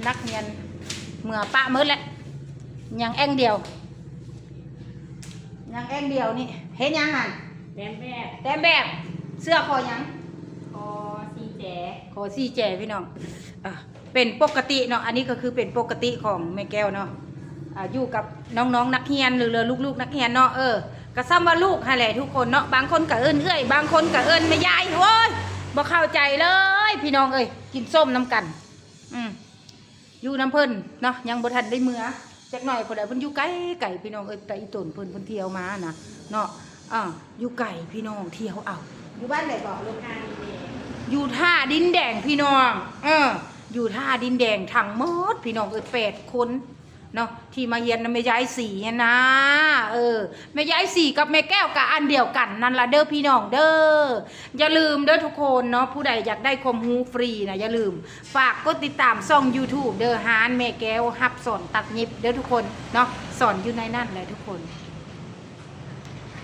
ນັກຮຽນເມືອປະໝົດແລ້ວ ຍັງແອ່ງດຽວ ຍັງແອ່ງດຽວນີ້. ເຮັດຫຍັງຫັ້ນ? ແຕ້ມແບບ. ແຕ້ມແບບ. ເສື້ອຂໍ້ຫຍັງ? ຂໍສີ່ແຈ. ຂໍສີ່ແຈ ພີ່ນ້ອງ. ເອີ ເປັນປົກກະຕິເນາະ, ອັນນີ້ກໍຄືເປັນປົກກະຕິຂອງແມ່ແກ້ວເນາະ ອ່າ ຢູ່ກັບນ້ອງໆນັກຮຽນ ຫຼື ລູກໆນັກຮຽນເນາະ. ເອີ ກໍສ່ຳວ່າລູກຫັ້ນແຫຼະທຸກຄົນເນາະ, ບາງຄົນກໍເອີ້ນເອື້ອຍ ບາງຄົນກໍເອີ້ນແມ່ຍາຍ. ໂອ້ຍ ບໍ່ເຂົ້າໃຈເລີຍພີ່ນ້ອງເອີຍ. ກິນສົ້ມນຳກັນ ອືມ ຢູ່ນຳເພິ່ນເນາະ ຍັງບໍ່ທັນໄດ້ເມືອ. ຈັກໜ້ອຍພຸ້ນແຫຼະ ເພິ່ນຢູ່ໄກໆ ພີ່ນ້ອງເອີຍ, ແຕ່ອີ່ຕົນເພິ່ນ ເພິ່ນທ່ຽວມານະເນາະ. ເອີ ຢູ່ໄກພີ່ນ້ອງ ທ່ຽວເອົາ. ຢູ່ບ້ານໃດເກາະລູກ? ຢູ່ທ່າດິນແດງພີ່ນ້ອງ. ເອີ ຢູ່ທ່າດິນແດງທັງໝົດພີ່ນ້ອງເອີຍ ແປດຄົນເນາະ ທີ່ມາຮຽນນຳແມ່ຍາຍສີຫັ້ນນາ. ເອີ ແມ່ຍາຍສີກັບແມ່ແກ້ວກະອັນດຽວກັນນັ້ນລະເດີພີ່ນ້ອງເດີ. ຢ່າລືມເດີທຸກຄົນເນາະ ຜູ້ໃດຢາກໄດ້ຄວາມຮູ້ຟຣີນະ ຢ່າລືມ ຝາກກົດຕິດຕາມຊ່ອງຢູທູບເດີ ຮ້ານແມ່ແກ້ວຮັບສອນຕັດເຢັບເດີທຸກຄົນເນາະ, ສອນຢູ່ໃນນັ້ນແຫຼະທຸກຄົນ.